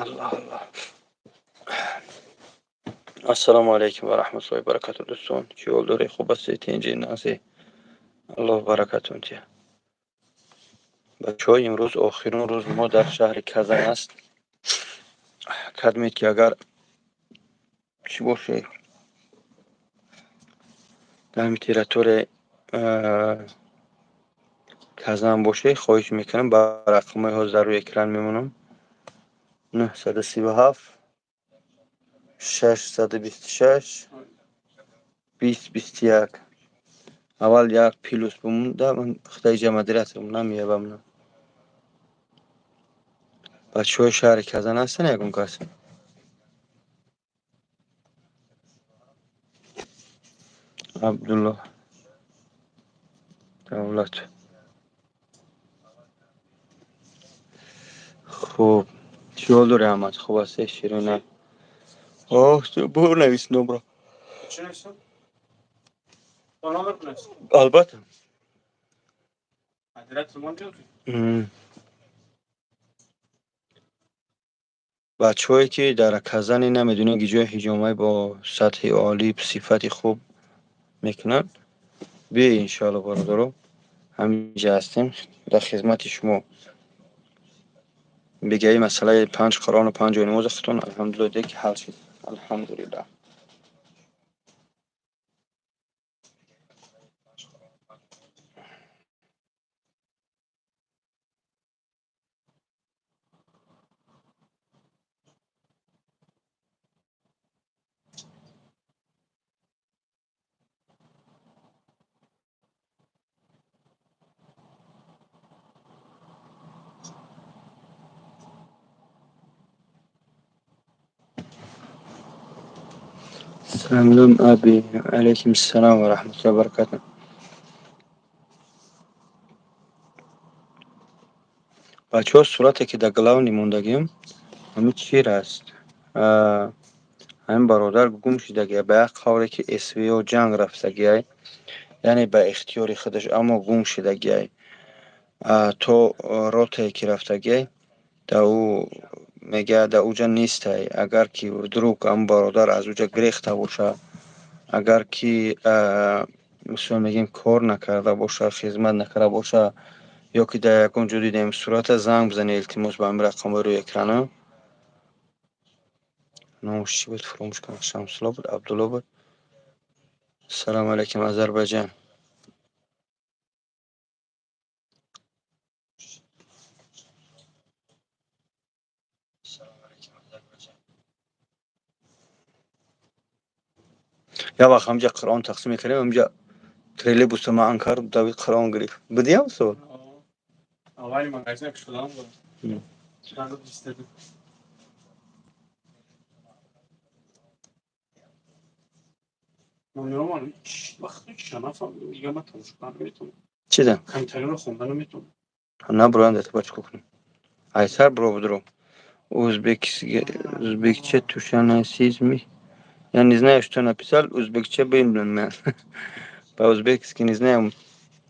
Аллоҳ, Аллоҳ. Ассалому алайкум ва раҳматуллоҳи ва баракатуҳ, дӯстон. Чӣ ҳол доред? Хуб ҳастед? Тинҷи назе? Аллоҳ баракатон диҳад. Бачаҳо, имрӯз охирин рӯз мо дар шаҳри Казан аст. Кадмед ки агар чӣ боше, дар территорияи Казан боше, хоҳиш мекунам ба рақамҳои ҳозир дар рӯи экран мемонам. 937 626 20 21. Аввал як плюс бимонда, ман худои модераторам намеёбам. Бачаҳои шаҳри Казан ҳастанд ягон кас? Абдуллоҳ Давлат. Хуб, чӣ ҳол дорӣ, Аҳмад? Хуб ҳастӣ, Ширина? Оҳ, бур навис номро. Чӣ нависам? То номер бинависам? Албатта. Модератор мон биёд? Бачаҳое ки дар Казани намедонед ки ҷои ҳиҷомаи бо сатҳи олӣ, сифати хуб мекунанд, биё, иншоалло, бародаро, ҳаминҷа ҳастем дар хизмати шумо. Бегаи масъалаи панҷ Қуръону панҷ ҷои намози худтон, алҳамдулилло, ки ҳал шуд. Алҳамдулиллаҳ. Салом аби. Алайкум ассалом ва раҳматуллоҳи ва баракатуҳ. Бачаҳо, сурате ки дар главный мондагиам, ҳамин чир аст. Ҳамин бародар гум шудагия, ба як қавле ки СВО ҷанг рафтагиай, яъне ба ихтиёри худаш, аммо гум шудагиай. То ротае ки рафтагиай, да ӯ мегӯяд, да уҷа нестай. Агар ки вдруг ҳамн бародар аз уҷа гирехта боша, агар ки, мисол мегӯем, кор накарда боша, хизмат накарда боша, ё ки дар ягон ҷо дидем сурата, занг бизанед, илтимос, ба ҳамин рақамҳои рӯи экрана. Номаш чӣ буд, фуромӯш кардам. Шамсулло буд, Абдулло буд. Ассалому алайкум, Озарбойҷан. Як вақт ҳамҷа Қуръон тақсим мекардем, ҳамҷа троллейбуса маън кард, давид, Қуръон гирифт. Будиам сол? Аввали магазин кушодам буд. Чанд 22. Номеромон вақт чӣ нафаҳмидам, дига ман тамошо карда наметавонам. Чида? Комментариёро хонда наметавонам. Набуроянд, ба чӣ кунем? Айсар буро, будро. Узбекча тушанасизми. Я не знаю, что написал, узбекча bilmayman. По-узбекски не знаю,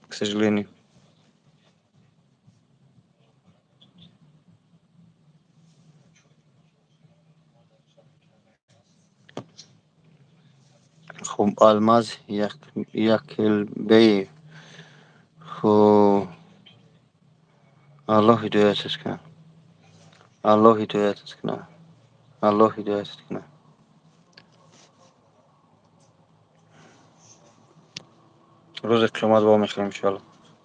к сожалению. Хуб, Алмаз Якилбеев. Хуб, Аллоҳ ҳидоятат кунад. Аллоҳ ҳидоятат кунад. Аллоҳ ҳидоятат кунад. Рӯзи қиёмат вомехӯрем, иншоалло.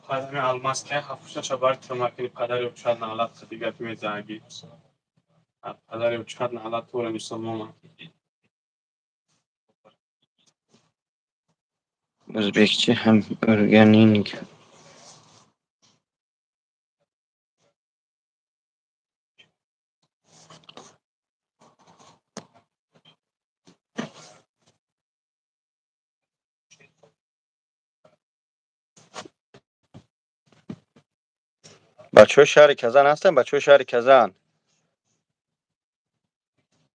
Падари Алмаз ки ҳафташа бар тирмакини падари чад налат дига мезаги. Падари чад налат тура мусулмона. O'zbekcha ham o'rganing. Бачаҳои шаҳри Казан ҳастанд? Бачаҳои шаҳри Казан.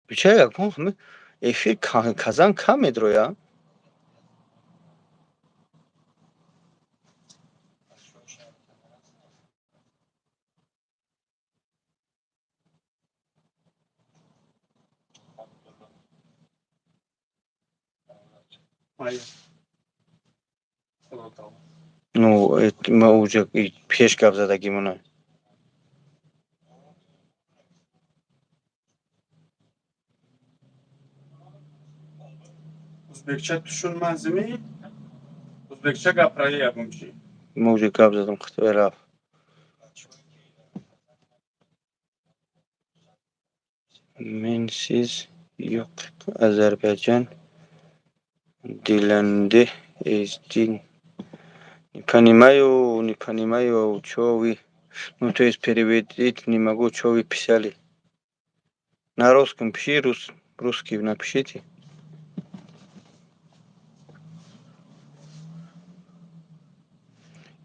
Бича ягон эфир Казан кам медроя? Ну, ма уже пеш гап задагимона. O'zbekcha tushunmazdimi? O'zbekcha gapirayapmchi. Ма уже гап задам, рафт. Менсиз yo'q Озарбойджан dilinde ezdin. Не понимаю, не понимаю, что вы... Ну, то есть переводить не могу, что вы писали. На русском пиши, русский напишите.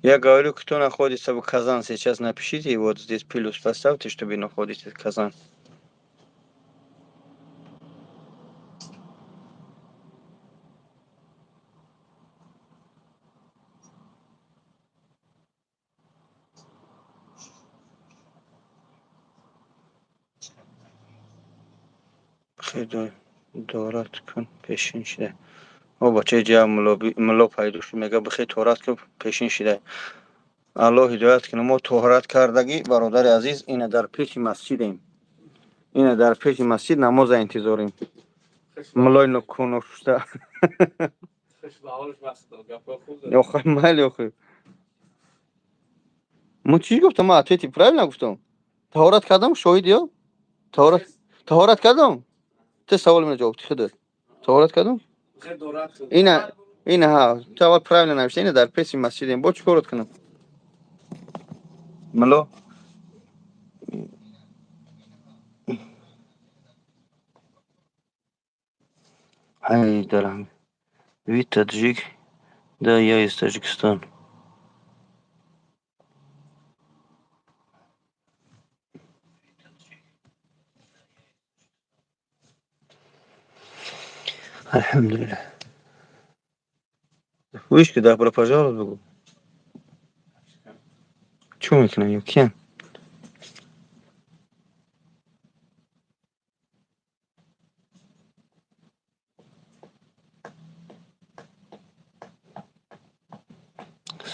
Я говорю, кто находится в Казан, сейчас напишите, вот здесь плюс поставьте, чтобы находиться в Казан. Дорат кун пешин шида. О бачаи ҷа мулло пайдо шуд, мега бихе торат кун пешин шида. Аллоҳ ҳидоят кунад. Мо тоҳорат кардагӣ, бародари азиз, ина дар пеши масҷидем. Ина дар пеши масҷид намоза интизорем. Муллои куношта. Охир майли охир. Мо чӣ гуфтам? Ма ответи правильно гуфтам? Тоҳорат кардам, шоҳид ё? Тоҳорат кардам? Те саволи мана ҷавоб худат. Тоҳорат кардам? Ина, ина ҳа, ту аввал правильно навишта, ина дар пеши масҷидем. Бо чӣ корот кунам? Мулло? Ай, дарам. Вы таджик? Да, я из Таджикистана. Алҳамдулиллаҳ. Вышки добро пожаловать бигӯ. Чӣ мекунам ё киян?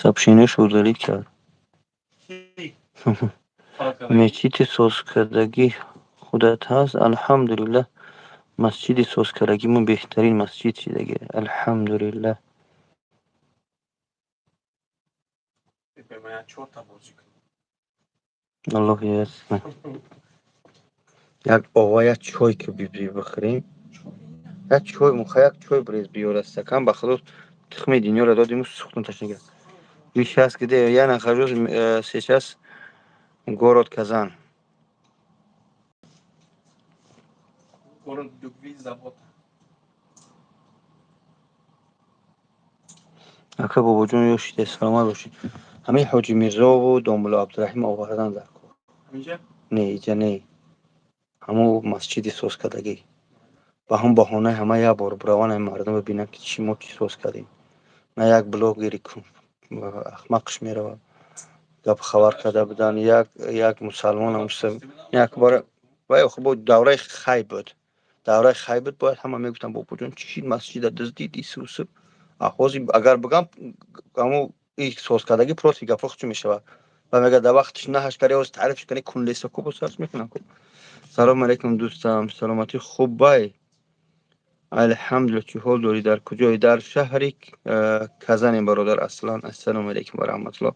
Сообщениеша удалить кард. Мечити созкардагӣ худат ҳаст? Алҳамдулиллаҳ. Масҷиди созкардагимон беҳтарин масҷид шидаги. Алҳамдулиллаҳ. Аллоҳ ҳидоят кунад. Як ова, як чой ки бихӯрем. Як чой, муха як чой бирез биёра стакан, ба худо тухми дунёро додиму сӯхтум ташнага. Вы сейчас где? Я нахожусь сейчас город Казан. Город любви и заботы. Ака бобоҷон ё шида, саломат бошед. Ҳамин Ҳоҷи Мирзову Домулло Абдураҳим овардан дар кор. Ҳаминҷа? Не, иҷа не. Ҳамун масҷиди созкардагӣ. Ба ҳам баҳонаи ҳама як бор бираван ҳамин мардум бибинанд, ки чӣ мо чӣ соз кардем. На як блогери ахмақш меравад. Гап хабар карда будан, як мусалмон як бора вай охир бо давраи хай буд. Давраи хай буд, бояд ҳама мегуфтанд бобоҷон чӣ масҷида дуздид исусу. Ҳозир агар бигам ҳамун и созкардагӣ просто гапҳо чӣ мешавад. Ва мегӯяд дар вақтиш наҳаш карди, ҳозир таърифш кунӣ кунлеса ку бо сарш мекунам ку. Салому алайкум дӯстам, саломатӣ хуб бай. Алҳамдулиллаҳ, чӣ ҳол дорӣ, дар куҷое? Дар шаҳри Казанем бародар Аслан. Ассалому алайкум ва раҳматуллоҳ.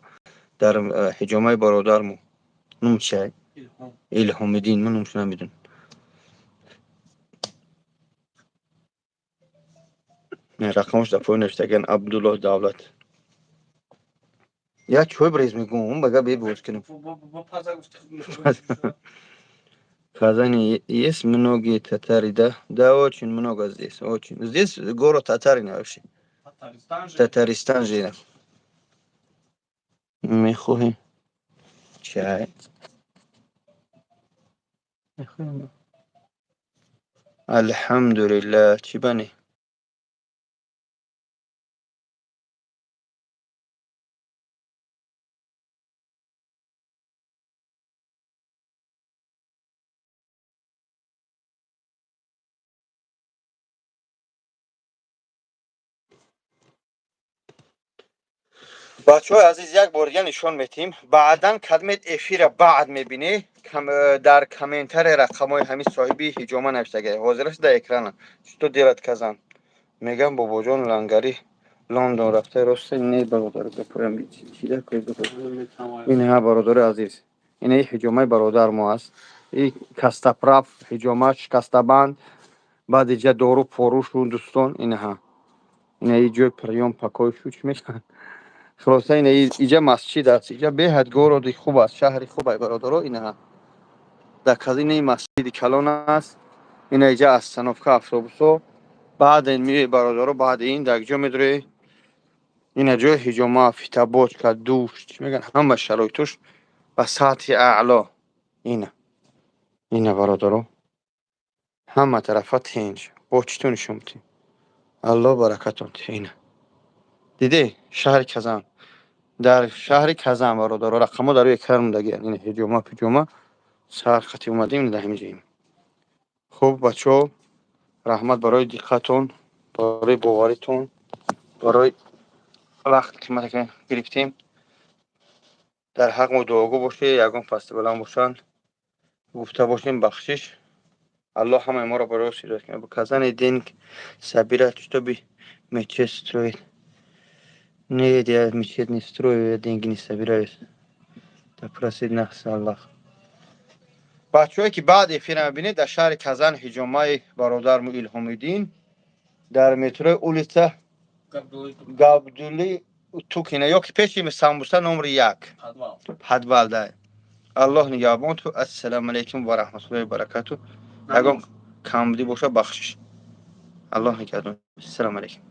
Дар ҳиҷомаи бародармо. Нум чиай? Илҳомиддин, ман номашро намедонам. Рақамаш дар поён навиштаган Абдуллоҳ Давлат. Як чой бирез мегӯм, бага бебоз кунем. В Казани есть многие татары, да? Да, очень много здесь, очень. Здесь город татарина вообще. Татаристан же. Татаристан же. Мехоҳем чай. Мехоҳем. Алҳамдулиллаҳ, чӣ бани? Бачаҳои азиз, як бор дига нишон метиҳем. Баъдан кадмед эфира баъд мебинӣ, дар комментария рақамҳои ҳамин соҳиби ҳиҷома навиштагай, ҳозираш дар экрана. Что делать, Казан? Мегам, бобоҷон лангари Лондон рафта, росте? Не, бародар, гапоям чида. Ин ҳа, бародари азиз, ина ҳиҷомаи бародар мо аст. И костоправ, ҳиҷома, шикастабанд, баъд иҷа дору порушу. Дӯстон, инаҳа, ина и ҷои приём покой шу, чӣ мегӯянд. Хулоса, ина иҷа масҷид аст. Иҷа беҳад городи хуб аст, шаҳри хуб ай, бародаро. Инаҳа, дар казинаи масҷиди калон аст. Ина иҷа остановка автобусо. Баъд ин меои, бародаро, баъди ин дар ҷо медурӣ. Ина ҷои ҳиҷома, фитобочка, душ, чӣ мегӯянд, ҳама шароитош ба сатҳи аъло. Ина, бародаро, ҳама тарафа тинҷ. Бо чӣ ту нишон медиҳем? Аллоҳ баракатон диҳ. Ина диде, шаҳри Казан, дар шаҳри Казан, бародаро, рақамҳо дар рӯи экран мондагианд. Ина ҳиҷома, пиҷома, сар хати омадем, дар ҳамин ҷоем. Хуб, бачаҳо, раҳмат барои диққатон, барои боваритон, барои вақт қимате ки гирифтем. Дар ҳақ мо дуогӯ бошед. Ягон пасти баланд бошанд, гуфта бошем, бахшиш. Аллоҳ ҳамаи моро ба рост ҳидоят кунад. Казани деньги собирать, чтобы мечеть строить. Нет, я мечеть не строю, я деньги не собираюсь. Да простит нас Аллах. Бачаҳое ки баъд эфира мебинед, дар шаҳри Казан ҳиҷомаи бародарму Илҳомиддин дар метрои улица Габдулли Тукина ё ки пеши самбуса номери 1, подвал да. Аллоҳ нигаҳбонту. Ассалому алайкум ва раҳматуллоҳи ва баракату. Ягон камбудӣ боша, бахшиш. Аллоҳ нигаҳбон. Ассалому алайкум.